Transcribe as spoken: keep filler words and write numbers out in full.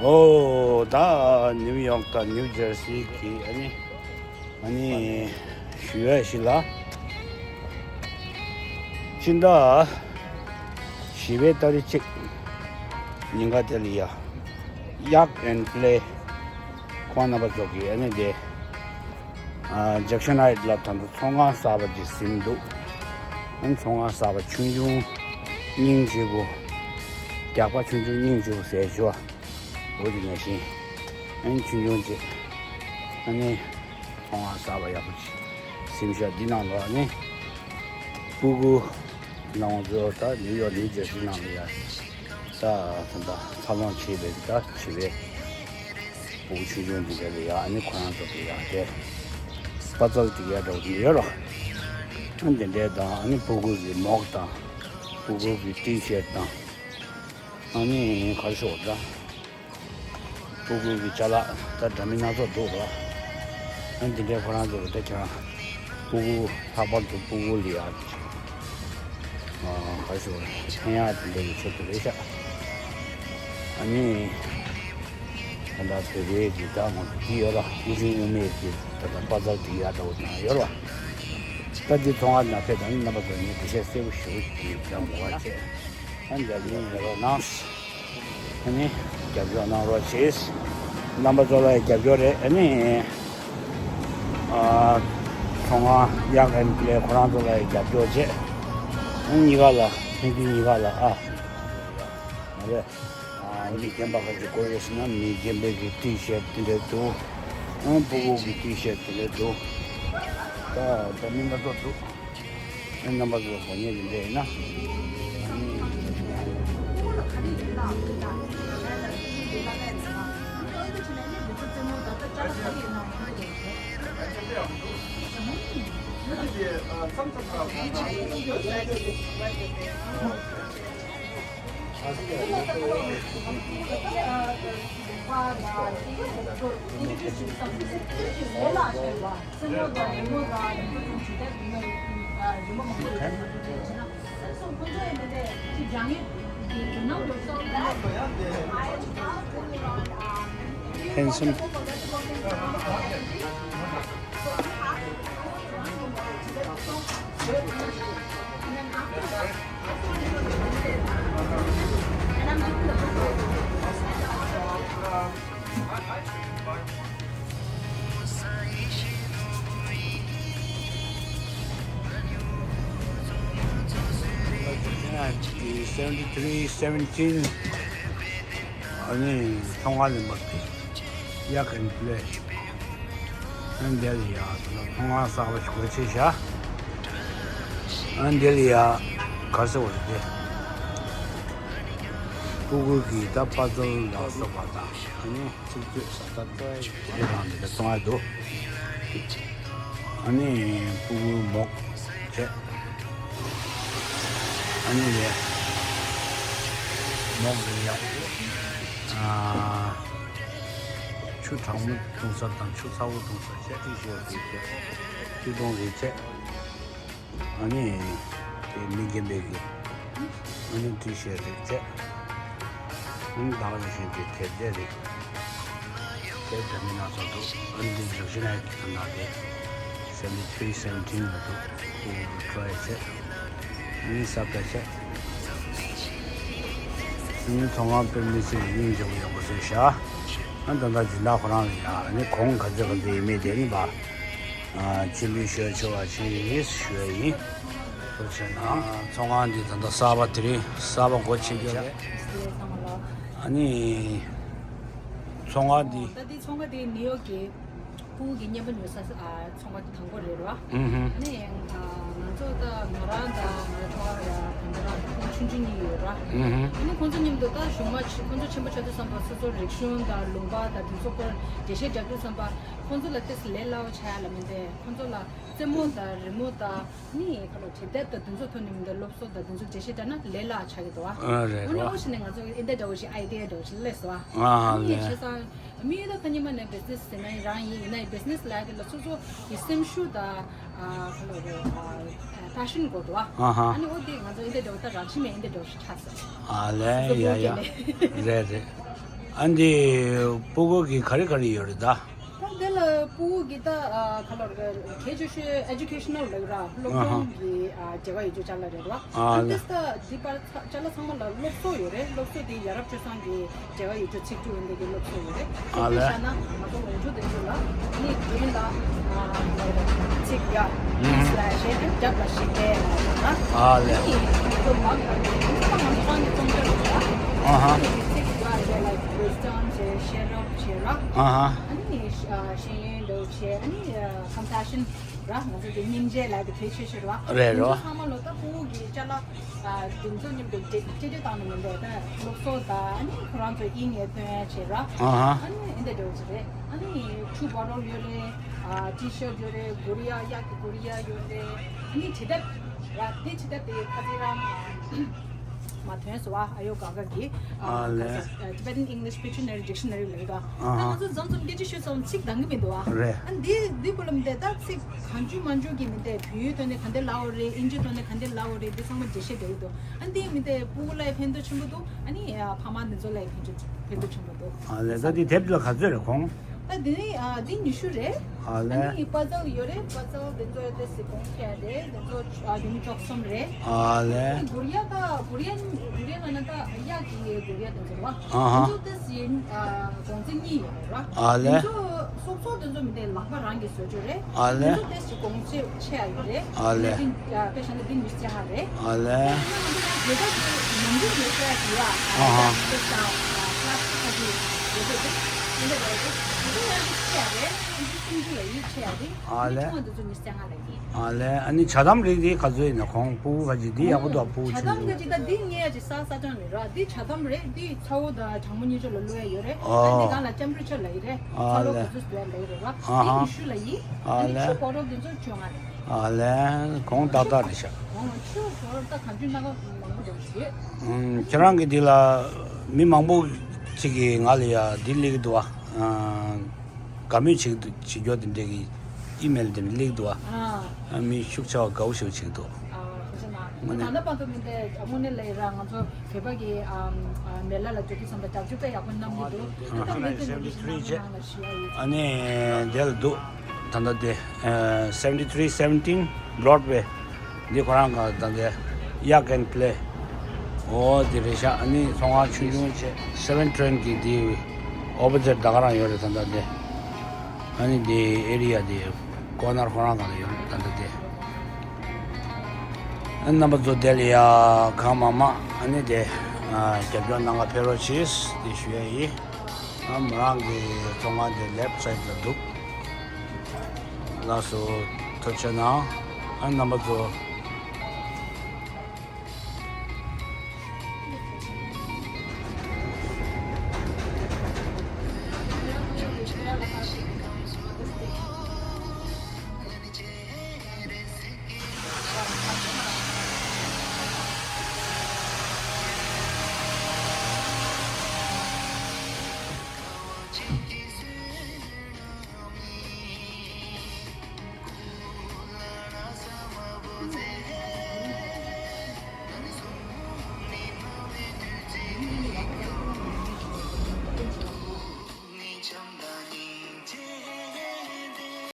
ཨོ་ད་ནིའུ་ཡོག་དང་ནིའུ་ཇར་སི་གི་ཨ་ནི་ཨ་ནི་ཞུ་ཡ་ཞིག་ལ། ཕྱི་ཟླ་བཞི་པའི་ཏ་རིག་གཅིག་ཉིན་ག་དེ་ལ་ཡ་ཡག་ཨེན་པི་ལེ་ཁོང་རྣམ་པ་ཚོ་གི་ཨ་ནི་དེ། ཨ་ཇེག་ཤན་ཧའེ་ཊི་ལ་ད་ལྟ་ཚོང་ཁང་གསར་པ་ཅིག་ཟིན་འདུག་ཨ་ཚོང་ཁང་གསར་པ་ཆུང་ཆུང་སྙིང་རྗེ་པོ། རྒྱགས་པ་ཆུང་ཆུང་སྙིང་རྗེ་པོ་ཟེར་ཞུ་བ། འོ་དེ་ནང་བཞིན་ཨ་ནི་ཆུང་ཆུང་ཅིག་ཨ་ནི་ཚོང་ཁང་གསར་པ་ཡག་པོ་ཅིག་ཟིན་ཤག་འདི་ནང་ལོགས་ཨ་ནི་སྤུ་གུ་ནང་ཚོ་ད་ནིའུ་ཡོག་ནིའུ་ཇར་སི་ནང་ལ་ཡ། ད་ད་ད་འཚར་ལོངས་བྱེད་པའི་ད་བྱེད་པའི་སྤུ་གུ་ཆུང་ཆུང་འདི་འདྲ་ལ་ཡ་ཨ་ནི་ཁོ་རང་ཚོ་གི་ཡ་དེ་པ་ཙལ་འདི་ཡ་འདྲ་བོ་འདི་ཡོད་རོ། ཨ་འདི་འདྲའི་དང་ཨ་ནི་སྤུ་གུ་གི་མོག་དང་སྤུ་གུ་གི་ཊི་ཤར་ཊི་དང་ཨ་ནི་ག་རེ་ཞུ་དགོས་རེད། སྤུ་གུ་གི་ཅ་ལག་ད་འདྲ་མིན་སྣ་ཚོགས་འདུག་ར། ཨ་འདི་འདྲའི་ཁོ་རང་ཚོ་ལ་ད་ཁྱེད་རང་སྤུ་གུ་ལྷག་པར་དུ་སྤུ་གུ་ལ་ཡ་ཨ་ག་རེ་ཞུ་དགོས་རེད། ཕན་ཡག་དེ་འདྲ་ཡོད་ཆེད་དུ་རེད་ཤག་ཨ་ནི་ད་ལྟ་བོད་པའི་གི་ད་ངོ་འདི་ཡོད་ར། དབུ་ཆུང་དབུ་མེད་ཀྱི་ད་ལྟ་པ་ཙལ་འདི་ཡ་འདྲ་བོ་དང་ཡོད་ར། ད་འདི་ཚོང་ཁང་ནང་ཕེབས་དང་རྣམ་པ་ཚོ་ངས་འགྲེལ་བཤད་གསལ་པོ་ཞུ་གི་ཡོད་ཀྱང་མོ་བ་བྱས། ཨ་འདི་ལ་ཡིན་ཡོད་ར་ནང་། ཨ་ནི་རྒྱབ་སྐྱོར་གནང་རོགས་བྱེད། རྣམ་པ་ཚོ་ལ་རྒྱབ་སྐྱོར་རེད། ཨ་ནི་ཨ་ཚོང་ཁང་ཡག་ཨེན་པི་ལེ་ཁོ་རང་ཚོ་ལ་རྒྱབ་སྐྱོར་བྱེད། ཨ་ནི་གཉིས་ཀ་ལ་ཕན་ཚུན་གཉིས་ཀ་ལ་ཨ་མ་རེད། ཨ་མི་རྒན་པ་ཁ་ཅིག་དགོས་ཡོད་ཟེར་ན་མི་རྒན་པའི་གི་ཊི་ཤར་ཊི་དེ་འདྲ་འདུག་ཨ་སྤུ་གུ་གི་ཊི་ཤར་ཊི་དེ་འདྲ་འདུག་ད་ད་མི་སྣ་ཚོགས་འདུག་རྣམ་པ་ཚོ་དགོས་ངེས་ཡིན་པས་ན། Handsome. Seventy three seventeen. ཨ་ནི་ཚོང་ཁང་ལས་མར་ཕེབས། ཡག་གི་ལས། ཨ་འདི་ལ་ཡ་ཚོང་ཁང་གསར་པ་ཞིག་སྒོ་ཕྱེ་བཞག་ཨ་འདི་ལ་ཡ་ག་རེ་ཟེར་བ་རེད་དེ། སྤུ་གུ་གི་ད་པ་ཛལ་ལ་སོགས་པ་དང་ཨ་ནི་ཚིག་མཛོད་ས་ད་ཏོའི་དེ་རང་དེ་གསུང་ཡ་འདུག་ཨ་ནི་སྤུ་གུ་མོག་བྱས། ཨ་ནི་ལས་མོག་རེད་ཡ། ཨ་ཆུ་གྲང་མོ་བཏུང་ས་དང་ཆུ་ཚ་བོ་བཏུང་ས་བྱས། ཊི་ཤར་ཊི་བྱས། ཆུ་བཏུང་རེ་བྱས། ཨ་ནི་དེ་མི་རྒན་པའི་གི་ཨ་ནི་ཊི་ཤར་ཊི་རེ་བྱས། ཨ་ནི་ད་ག་ནང་བཞིན་གྱི་དེབ་དེ་རེད། དེབ་འདྲ་མིན་སྣ་ཚོགས་འདུག་ཨ་ནི་འདི་ཇེག་ཤན་ཧའེ་ཊི་གི་ནང་དེ་seventy three seventeen ལ་འདུག་ཁོ་ཊི་རའི་བྱས། ཨ་ནི་ས་པ་བྱས། ཨ་ནི་ཚོང་ཁང་དཔེ་མི་སྲིད་སྙིང་རྗེ་པོ་ཡག་པོ་བཟོས་ཤག་ཨ་ད་ལྟ་སྦྱིན་བདག་ཁོ་རང་ལ་ཡ། ཨ་ནི་གོང་ག་ཚོད་ག་ཚོད་ཡིན་མིན་དེ་ནི་པ། ཨ་ཕྱི་ལུས་ཤོད་ཆོག་པ་ཞིག་ཞུ་ཡ་ཡིན། ཐུགས་རྗེ་གནང་། ཚོང་ཁང་འདི་ད་ལྟ་གསར་པ་དེ་རིང་གསར་པ་སྒོ་ཕྱེ་རྒྱུ་རེད། ཨ་ནི་ཚོང་ཁང་འདི། ད་འདི་ཚོང་ཁང་འདི་ནིའུ་ཡོག་གི་སྤུ་གུ་གི་རྔན་པ་ཉོ་ས་ཨ་ཚོང་ཁང་དེ་དང་པོ་རེད་ར། ཨུ་ཧུ། ཨ་ནི་ཨ་ང་ཚོ་ད་ང་རང་དང་ང་རང་ཕྲུ་གུ་ཡ་ང་རང་ཕྲུ་གུ་ཆུང་ཆུང་གཉིས་ཡོད་ར། ཨུ་ཧུ། ཨ་ནི་ཁོང་ཚོ་མཉམ་དུ་ད་གཞུག་མ་ཆེ་ཁོང་ཚོ་ཆེན་པོ་ཆགས་དུས་ཙམ་པ་སོ་སོ་རིག་གཞུང་དང་ལུང་པ་དང་དེ་ཚོ་སྐོར་འགྲེལ་བཤད་རྒྱག་དུས་ཙམ་པ་ཁོང་ཚོ་ལ་ཏོག་ཙམ་ལས་སླ་བོ་ཆགས་ཡ་ལ་མིན་ཏེ། ཁོང་ཚོ་ལ་རྩེད་མོ་དང་རི་མོ་དང་ནི་ཁ་ལོ་བྱེད་དེབ་དང་དེ་ཚོ་ཐོན་ནས་མི་འདུག་སློབ་གསོ་དང་དེ་ཚོ་འགྲེལ་བཤད་རྒྱག་ན་ལས་སླ་ཆགས་ཀྱི་འདུག་ཨ། ཨ་རེད་རོ། འོ་ན་འོ་ཞིག་ནས་ང་ཚོ་ཨེ་འདྲ་འདྲ་བོ་ཞིག་ཨའི་ཌི་ཡ་འདྲ་བོ་ཞིག་སླེབས་སོང་ཨ། ཨ་ཨ་ནི་ལས། བྱས་ཙང་མི་ཡོད་ད་ཁ་ཉི་མ་ནས་བི་ཛི་ནེ་སི་ཟེར་ན་ཡིན་རང་ཡིན་ཡིན་ན་ཡང་བི་ཛི་ནེ་སི་ལབ་ཡ་དེ་ལ་སོ་སོ་གི་སེམས་ཤུགས་དང་ཨ་ཁ་ལོ་རེད་ཨ་པེ་ཤན་དགོས་འདུག་ཨ། ཨ་ཧ། ཨ་ནི་འོ་དེ་ང་ཚོ་ཨེ་འདྲ་འདྲ་བོ་ད་རང་ཆི་མེད་ཨེ་འདྲ་འདྲ་བོ་ཞིག་ཆགས་སོང་། ཨ་ལས། སོ་སོ་ཡ་ཡ་སྒོ་ཀྱི་ལས། རེད་རེད། ཨ་འདི་སྤུ་གུ་གི་ག་རེ་ག་རེ་ཡོད་རེད་ད། ད་དེ་ལ་སྤུ་གུ་གི་ད་ཨ་ག་ལོར་གལ་ཆེ་ཤོས་ཨེ་ཌུ་ཀེ་ཤ་ནལ་ལབ་ར་སློབ་ཨ་ཧ། སྦྱོང་གི་ཨ་བྱ་བ་ཡོད་ཆོག་ཅ་ལག་རེད་ར། ཨ་ཨ་ལེ། དེ་ད་འདི་པར་ཚ་ཅ་ལག་ཚང་མ་ལ་སློབ་གསོ་ཡོད་རེད། སློབ་གསོ་དེ་ཡ་རབས་སྤྱོད་བཟང་གི་བྱ་བ་ཡོད་ཆོག་ཚིག་འབྲུ་འདི་གི་སློབ་གསོ་ཡོད་རེད། ཨ་དེ་ལེ། བྱས་ན་ང་ཚོ་ལོངས་སྤྱོད་དེ་ཚོ་ལ་ནི་རྒན་ལ་ཨ་ཚིག་ཡ་ཨུམ་ཧུམ། སླེ་ཤི་རྒྱབ་ལ་ཞིག་དེ་ལ་ཨ་ལེ། ནི་ང་ཚོ་མང་ང་ཚོ་ཚང་གི་རྩོམ་འབྲི་ལ་ཨ་ཧ། ནི་ཚིག་ཡ་རེད་ལ་ཝིས་ཌམ་བྱས་ཤེས་རབ་བྱས་ར། ཨ་ཧ། ཨ་ནི་ཤེས་ཡོན་འདྲ་བོ་བྱས། ཨ་ནི་ཁམ་པེ་ཤན་ར། ང་ཚོ་གི་སྙིང་རྗེ་ལབ་དེ་གལ་ཆེ་ཤོས་རེད་བ། རེད་རོ། ང་ཚོ་ཚང་མ་ལོ་ད་སྤུ་གུ་གི་ཅ་ལག་ཨ་དེ་ཚོ་མཉམ་དུ་སྤྲད་སྤྲད་སྤྲད་བཏང་ནས་མི་འདུག་ད་སློབ་གསོ་དང་ཨ་ནི་ཁོ་རང་ཚོ་དབྱིངས་ཡར་ཐོན་ཡ་བྱེད་ར། ཨ་ཧ། ཨ་ནི་འདི་འདྲ་བོ་ཅིག་རེད། ཨ་ནི་ཆུ་བོ་ཊལ་ཡོད་རེད། ཨ་ཊི་ཤརཊ་ཡོད་རེད། གུ་རི་ཡ་གཡག་གི་གུ་རི་ཡ་ཡོད་རེད། ཨ་ནི་བྲིས་དེབ་ར། དེ་བྲིས་དེབ་དེ་ཁ་སང་རང་མ་ཐོན་སོང་བ། ཨ་ཡོ་ག་ག་གི་ཨ་ཨ་ལེ། ཁ་སང་ཨ་Tibetan English Pictionary Dictionary ལབ་ཡོད་ད། ཨ་ཧ། ད་ང་ཚོ་མཚམས་མཚམས་སྐད་ཆ་ཤོད་ཙམ་ཚིག་འདང་གི་མི་འདུག་ཨ། རེད། ཨ་འདི་འདི་བུ་ལམ་དེ་ད་ཚིག་གང་བྱུང་མང་བྱུང་གི་མི་འདུག་བོད་ཡིག་ཐོག་ནས་ག་འདྲ་ལབ་དགོས་རེད། ཨིན་ཇི་ཐོག་ནས་ག་འདྲ་ལབ་དགོས་རེད། འདི་ཚང་མ་འགྲེལ་བཤད་རྒྱག་གི་འདུག་ཨ་འདི་མི་འདུག་སྤུ་གུ་ལ་ཡང་ཕན་ཐོགས་ཆེན་པོ་འདུག་ཨ་ནི་ཕ་མ་འདི་ཚོ་ལ་ཡང་ཕན་ཐོགས་ཕན་ཐོགས་ཆེན་པོ་འདུག་ཨ་ལེ། ད་འདི་དེབ་ལ་ག་ཚོད་རེད་གོང་། ད་འདི་ནི་ཨ་འདི་ཉི་ཤུ་རེད། ཨ་ཨ་ལེ། ནི་པ་ཛལ་ཡོད་རེད། པ་ཛལ་འདི་ཚོ་ཡོད་དེ་སི་གོང་ཁྱེར་རེད། འདི་ཚོ་ཨ་ཉི་མ་བཅུ་གསུམ་རེད། ཨ་ལེ། ཨ་ནི་གུ་རི་ཡ་ད་གུ་རི་ཡ་གུ་རི་ཡ་ལ་ན་ད་གཡག་གི་གུ་རི་ཡ་འདི་ཚོ་རེད་བ། ཨ་ཧ། འདི་ཚོ་དེ་སི་ཨ་གོང་ཚད་གཉིས་ཡོད་རེད་བ། ཨ་ལེ། འདི་ཚོ་སོབ་སོབ་དེ་ཚོ་མི་དེ་ལག་པ་རང་གིས་བཟོ་རྒྱུ་རེད། ཨ་ལེ། དེ་ཚོ་དེ་ཞིག་གོང་ཆེ་ཆེ་ཡ་ཡོད་རེད། ཨ་ལེ། དེ་དཔེ་བཞག་ན་དེ་ཉི་ཤུ་རྩ་ལྔ་རེད། ཨ་ལེ། དེ་ཚོ་ཉམས་འགྱུར་ཡོད་ས་ཡ་ཡོད་ཨ། ཨ་ཧ། དེ་ས་ཀླ་སི་ཁ་ཅིག་དེ་ཚོ་དེ་དེ་འདྲ་རེད། དེ་ཚོ་ཡང་ཆེ་ཡ་རེད། དེ་སུམ་ཅུ་ལ་ཡིད་ཆེ་ཡ་རེད། ཨ་ལེ། དེ་ཆུང་བ་དེ་ཚོ་ཉི་ཤུ་རྩ་ལྔ་རེད། ཨ་ལེ། ཨ་ནི་ཇ་དམ་རིགས་དེ་ག་ཚོད་ཡིན་ན་གོང་སྤུ་གུ་ག་ཅིག་འདི་ཡག་པོ་འདུག་སྤུ་གུ་ཇ་དམ་ག་ཅིག་ད་འདི་ངས་ཡ་ཅིག་ས་ས་ཅང་རེད་ར། འདི་ཇ་དམ་རེད། འདི་ཚ་བོ་དང་གྲང་མོ་གཉིས་ཆ་ལ་བླུག་ཡ་ཡོད་རེད། ཨ་ནི་ཨོ། གང་ལ་ཊེམ་པེ་རེ་ཅར་ལ་ཡི་རེད། ཨ་ཚ་ལོ་ལེ། ག་ཚོད་བཟོ་ཡ་ལ་ཡི་རེད་ར། ཨ་འདི་ཧ། ཉི་ཤུ་ལ་ཡི། ཨ་ཨ་ནི་ལེ། ཆུ་བོ་ཊལ་འདི་ཚོ་བཅོ་ལྔ་རེད། ཨ་ལེ། གོང་ཏག་ཏག་རེད་ཤག་ཨོ་ཆུ་བོ་ཊལ་ད་གང་ཅི་སྣ་ཁ་མང་པོ་འདྲ་བོ་ཞིག་ཡོད། ཨུམ། ཁྱེད་རང་གི་འདི་ལ་མི་མང་པོ་ཅིག་གིས་ང་ལ་ཡ་འདི་སླེབས་ཀྱི་འདུག་བ། ཨ། དགའ་མོས་བྱེད་ཀྱི་འདུག་བྱེད་རྒྱུ་དེ་འདྲས་ཀྱི་ཨི་མེལ་དེ་འདྲས་སླེབས་ཀྱི་འདུག་བ། ཨ། ཨ། མི་ཤུགས་ཆེ་བ་དགའ་བོ་ཞེ་པོ་བྱེད་ཀྱི་འདུག་ཨ། ཁ་ཤས་ན་དངོས་གནས། ད་ལྟ་བར་དུ་མི་འདི་དངོས་གནས་ལ་ཡི་ར་ང་ཚོ་བོད་པ་གི་ཨ་ཨ་མེ་ལ་ལ་འགྲོ་དུས་ཙམ་པ་རྒྱབ་སྐྱོར་དཔེ་ཡག་པོ་གནང་གི་འདུག་ད་ལྟ་མི་ཚོས་འདི་ཚོ་ནང་ལ་ཞུ་ཡ་ཡོད། ཨ་ནི་དེ་ལ་འདུག་ད་ལྟ་དེ་ཨ་seventy three seventeen Broadway འདི་ཁོ་རང་ག་ད་ལྟ་Yak and Play འོ་དེ་རེད་ཤག་ཨ་ནི་ཚོང་ཁང་ཆུང་ཆུང་བྱས་Seven Train གི་དེ་ཨོ་པོ་ཛིཊ་ད་ག་རང་ཡོད་རེད། ད་ལྟ་དེ་ཨ་ནི་དེ་ཨེ་རི་ཡ་དེ་ཀོ་ནར་ཁོ་རང་ག་ལ་ཡོད་རེད། ད་ལྟ་དེ་ཨ་ནི་རྣམ་པ་ཚོ་དེ་ལ་ཡ་གང་མང་མང་ཨ་ནི་དེ་ཨ་རྒྱབ་སྐྱོར་གནང་ག་ཕེབས་རོགས་གྱིས་དེ་ཞུ་ཡ་ཡིན། ཨ་མོ་རང་གི་ཚོང་ཁང་དེ་ལེཕ་སའིཌ་ལ་འདུག་ལགས་སོ། ཐུགས་རྗེ་གནང་། ཨ་རྣམ་པ་ཚོ་